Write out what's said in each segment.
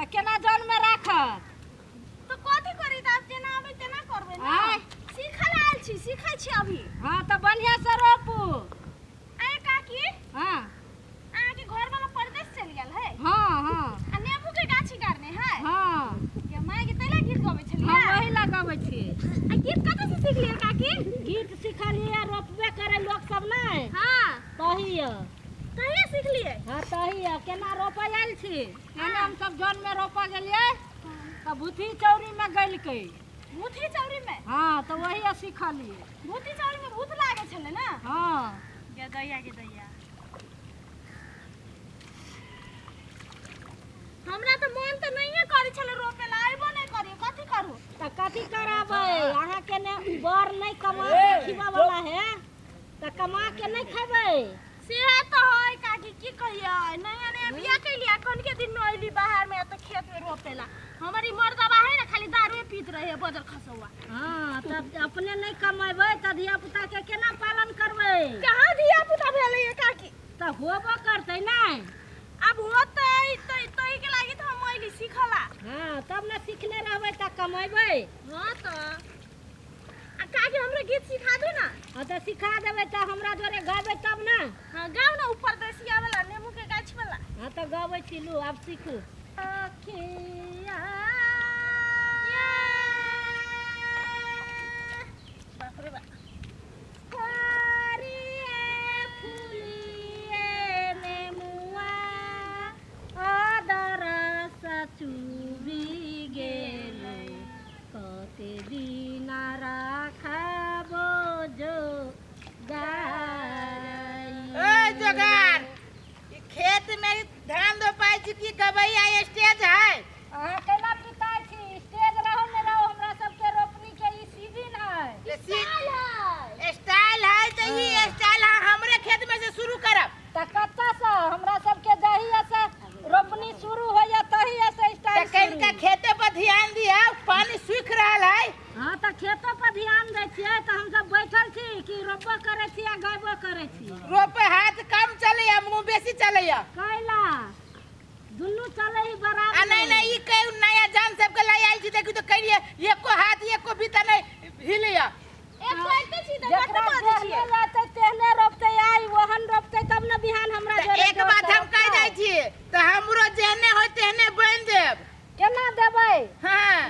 तऽ केना जनमे राखत? तऽ कथी करी तऽ आब जेना अबै तेना करबै ने। आँय? सीखल आयल छी, सीखै छी अभी। हँ, तऽ बढ़िआँ से रोपू। आय काकी। हँ। अहाँके घर वाला परदेश चलि गेल है? हँ हँ। आ नेबू के गाछी गाड़ने है? हँ। गे माय गे, तैला गीत गबै छलियै? हम वही ला गबै छियै। आ गीत कतऽ से सिखलियै काकी? गीत सिखलियै, रोपबे करै लोक सब नहि। तही यऽ। कहिया सिखलियै? हँ, तही यऽ। केना रोपै आयल छी एने, हमसब जनमे रोपऽ गेलियै तऽ भूथी चौरीमे गलकै। भूथी चौरी में? हँ, तऽ वही सिखलियै। भूथी चौरी में भूत लागै छलै ने? हँ। गे दैया, गे दैया, हमरा तऽ मन तऽ नहिए करै छलै रोपे ला, अयबो नहि करियै, कथी करू? तऽ कथी कराबै अहाँके? ने बर नहि कमा के खिबऽ वाला है तऽ कमा के नहि खेबै? से तऽ है काकी, की कहियै, नया नया बियाह कैली, अखन के दिन में अयली बाहर में तऽ खेत में रोपे ला। हमर ई मर्दबा है ने, खाली दारूए पीत रहे है, बजर खसौआ। हँ, तब अपने नहि कमेबै तऽ धिया पुता के केना पालन करबै? कहाँ धिया पुता भेलै ये काकी? तऽ होबो करतै नहि। आब होतै तऽ तही के लागी तऽ हम अयली सीखला। हँ, तब ने सिखने रहबै तऽ कमेबै। हँ, तऽ आ काकी, हमरो गीत सिखा दू ने। हँ, तऽ सिखा देबै तऽ हमरा जोरे गाबै तब ने। हँ, गाउ ने, ऊपर देसिया वाला, नेबू के गाछ वाला। हँ, तऽ गबै छी, लू आब सीखू। अखिया बाप रे बाप। फरिए फुलिए नेमुआ अदरस चुबि गेलै, कते दिना राखबो जो ए जोगार, ई खेत में धान रोपाइ छी कि गबैया स्टेज है? अहाँ केना पिताइ छी? स्टेज रहो नहि रहो, हमरा सबके रोपनी के ई सीजन है। स्टाइल है तऽ ई स्टाइल अहाँ हमरे खेत में से शुरू करब। तऽ कतऽसँ? हमरा सबके जहिया से रोपनी शुरू होइया तहिया से तऽ स्टाइल कनिका शुरू। खेते पर ध्यान दियौ, पानी सूखि रहल है। हँ, तऽ खेतो पर ध्यान दै छियै तऽ हमसब बैठल छी कि रोपबो करै छी आ गयबो करै छी? रोपे हाथ कम चलैया, मुँह बेसी चलैया। कैला दुनू चलै ही आ बराबर। नहीं नहीं, ई कई नया जान सबके लाई आयल छी, देखियौ तऽ कहिए एको हाथ एको बीता नहीं हिलैया। एक करते छी तऽ जेकरा कते बजै छियै? जेहने रहतै तेहने रोपतै। आइ ओहन रोपतै तब ने बिहान हमरा तऽ जोरे एक बात हम कहि दै जोड़तै। छी तऽ हमरो जेहने होय तेहने बनि देब। केना देबै?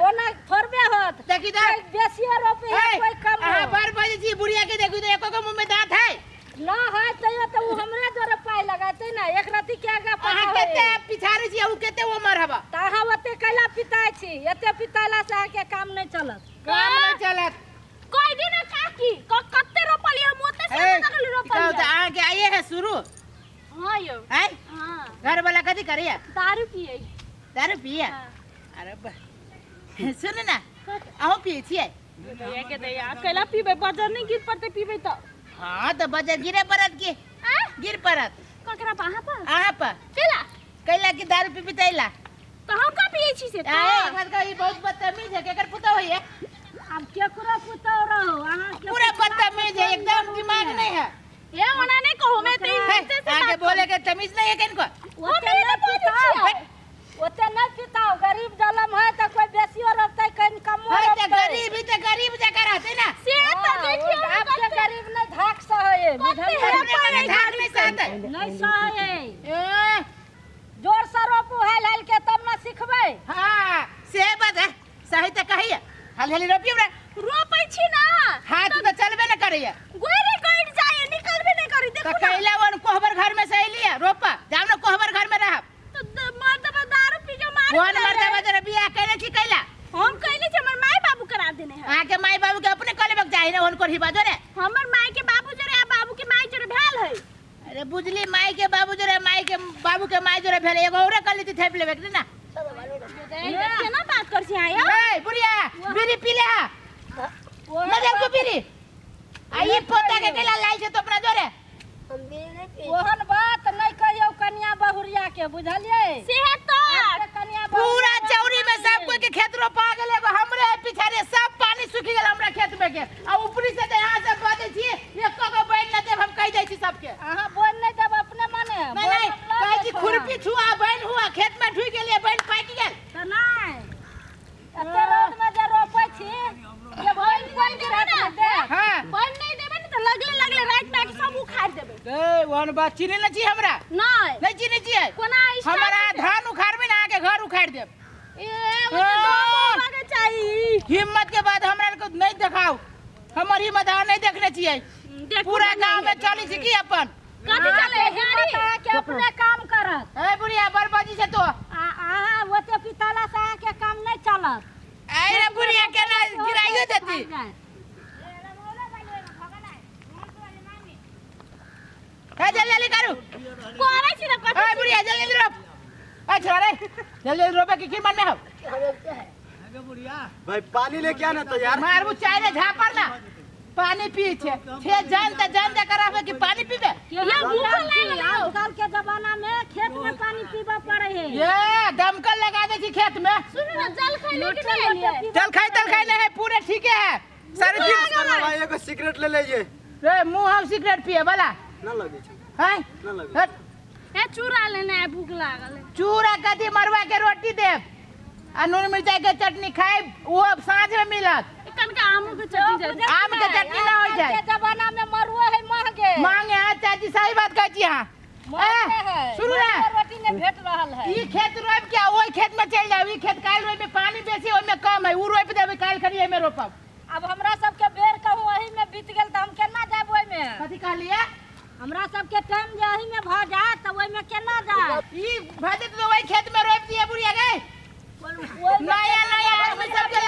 ओना थोड़बे होत। देखी तऽ। कोइ बेसियो रोपी है, ए, कोइ कम। अहाँ बड़ बजै छी। बुढ़िया के देखू तऽ एको गो मुँह में दांत है? न है, तैयो तऽ ओ हमरे जोरे पाइ लगेतै ने, एक रत्ती के आगा अहाँ पाछा कते होय। पिछाड़ी छी, उ कते उमर हबा। तऽ अहाँ ओते कैला पिताइ छी? एते पिताला से अहाँके काम नहि चलत। काम नहीं चलत। कहि दिन काकी, कते रोपलियै हम ओते से ए, कते कहू तऽ, रोपलियै। अहाँके आइए है शुरू? हँ यौ। है? हँ। घर वाला कथी करैया? दारू पियै। दारू पियै? हाँ। अरे सुन ने, अहूँ पियै छियै? दैया के दैया, कैला पीबै? बजर नहि गिर पड़तै पीबै तऽ? हाँ, तऽ बजर गिरे पड़त की? आ? गिर पड़त। ककरा पर? अहाँ पर? अहाँ पर। कैला? कैला कि दारू पीबी तैला। तऽ हम का पियै छी से? आ, एक बात कहू, ई बहुत बदतमीज है, केकर पुतहु होइए? आब केकरो पुतहु रहो, अहाँके पूरा पुतला बदतमीज है, एकदम दिमाग नहीं है। ए, ओना नहि कहू, मैं तऽ है, इज्जत से अहाँके बात बोले के तमीज नहीं है किनको। ओते नहि पिताउ, ओते नहि पिताउ। गरीब जलम है तऽ कोइ बेसियो रोपतै, कनि कमो है तऽ रोपतै। गरीब ही तऽ गरीब जकाँ रहतै ने। से तऽ हाँ, देखियौ ओ ने। आब के गरीब नहि धाक सहै है, बुझलियै? अपने मने धाक नहीं सहतै। नहि सहै है। ए, जोर से रोपू हाल हाल के, तब ने सिखबै। हाँ, से बात है, सही तऽ कहिए। हाल हाली रोपियो रे। रोपै छी ना। हाथ तऽ चलबे न करैया। गोरे गड़ जाए, निकलबे नहीं करी। तऽ देखू ना। कैला वन कोहबर घर में से अइली रोपा, जाओ ना कोहबर घर में रहब। तो मर्दबा दारू पी के मार। कोन मर्दबा जरा बियाह कैले छी कैला? हम कहले छी, हमर माय बाबू करा देने है। अहाँ के माय बाबू के अपने कऽ लेबक चाही ने हुनकर हिबा जोरे। हमर माय के बाबू जोरे आ बाबू के माय जोरे भेल है। अरे बुझली, माय के बाबू जोरे, माय के बाबू के माय जोरे भेल, एगो औरे कऽ लेती, थेप लेबे के ना। केना बात कर छी अहाँ यौ? ए बुढ़िया, बीड़ी पी ले हा न देखो बीड़ी आ ई पोता के कैला लाइ छै तो अपना जोरे? हम बीड़ी नहीं पी। ओहन बात नहि कहियौ कनिया बहुरिया के, बुझलियै? से तो आबके कनिया पूरा बहुरिया चौरी में सब कोई के खेत रोपा गेल, एगो हमरे है पिछाड़े। सब पानी सूखि गेल हमरा खेत में के, आ ऊपरी से तऽ यहाँ से बजै छी, एको गो बैन न देब, हम कहि दै छी सबके। अहाँ बोल नहि देब अपने मने। नहीं नहीं, कहै छी खुरपी छुआ बैन हुआ, खेत में ढुकि गेलियै, बैन पाकि गेल। बा चिन्है नहि छी हमरा? नहि। नहि चिन्है छियै? कोना स्टार्ट? हमरा धान उखाड़बै ने, अहाँके घर उखाड़ि देब। ए, ओ तऽ दम होबाके चाही। हिम्मत के बाद हमरा आरके नहि देखाउ, हमर हिम्मत अहाँ नहि देखने छियै। देखू पूरा तऽ नहि। गाँव में चलै छै की अपन? कथी चले अहाँके गाड़ी? हिम्मत अहाँके अपने काम करत। ए बुढ़िया, बड़ बजी छै तो। आ अहाँ ओते पिताला से अहाँके काम नहि चलत। अरे रे बुढ़िया, केना गिराइयो देती। ए जल्दी जल्दी करू। करै छी ने कथी? ए बुढ़िया, जल्दी जल्दी रोप। ए छोड़ा रे, जल्दी जल्दी रोपे की की मन में हो। भाई, पानी लेके आना तो यार। मारबू चाय रे झापड़ ना। पानी पी छे छे जान त जान दे कराबे कि पानी पीबे। ये भूख लागल हौ। आजकल के जमाना में खेत में पानी पीबा पड़े है। ये दमकल लगा दे छी खेत में। सुनू ने, जल खाइ ले कि नहि एलियै? चल खाई तल खाई नहीं है, पूरे ठीक है सारे दिन। भाई, एगो सिगरेट ले लीजिए। रे मुंह हम सिगरेट पिए वाला ना लगे छै। हैं? ना लगे। हट। ए, चूड़ा लेने आइ, भूख लागल है। चूड़ा कथी, मरुआ के रोटी देब आ नून मिरचाई के चटनी खाइब, वो अब साँझ में मिलत। कनका आमो के चटनी जाइ। आम के चटनी ना हो जाए। आजकल के जमाना में मरुआ है महंगे। मांगे। हाँ चाची, सही बात कहै छी अहाँ। महंगे ए, है। सुनू ने। मरुआ रोटी नहीं भेट रहल है। ई खेत रोपि के ओहि खेत में चलि जाउ। ई खेत काल्हि रोपि, पानी बेसी ओहिमे कम है, उ रोपि देबै, काल्हि खनी एहिमे रोपब। अब हमरा सबके बेर कहूँ ओही में बीत गेल तऽ हम केना जायब ओहिमे? कथी कहलियै? हमरा सबके टाइम जे एही में भऽ जायत तऽ ओहिमे केना जायब? ई भऽ जेतै तऽ ओहि खेत में रोपि दियै बुढ़िया गै। ओहिमे नया नया आदमी सबके